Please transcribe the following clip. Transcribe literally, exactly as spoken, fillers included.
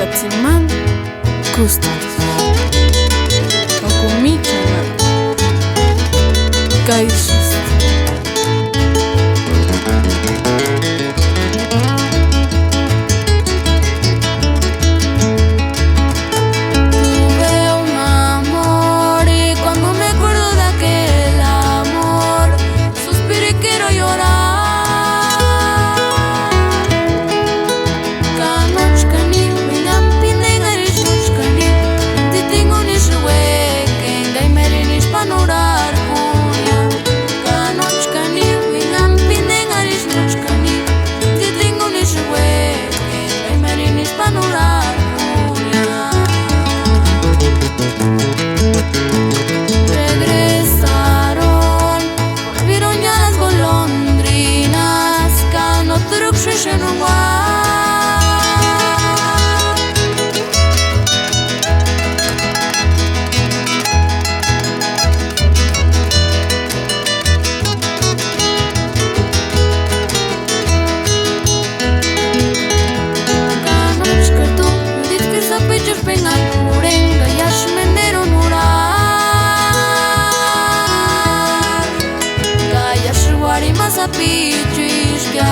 Tsimani kústani. Ka kumi ch'anani. Ka ísïsti. Tuve un amor y cuando me acuerdo de aquel amor, suspiro y quiero llorar. Ka nóchkani, uinhampini engarisï nóchkani, títini úni ixu uékeni, ka imerini ísï páni urharkunia. Ka nóchkani, uinhampini engarisï nóchkani, títini úni ixu uékeni, ka imerini ísï páni urharkunia. Regresaron, volvieron ya las golondrinas, ka nótrukxu exenongua. Ka nóchkani tu, ditki sapechurpenhani, urhenga iásï menderuni urhar. Ka iásï uarhini ma sapichuiska.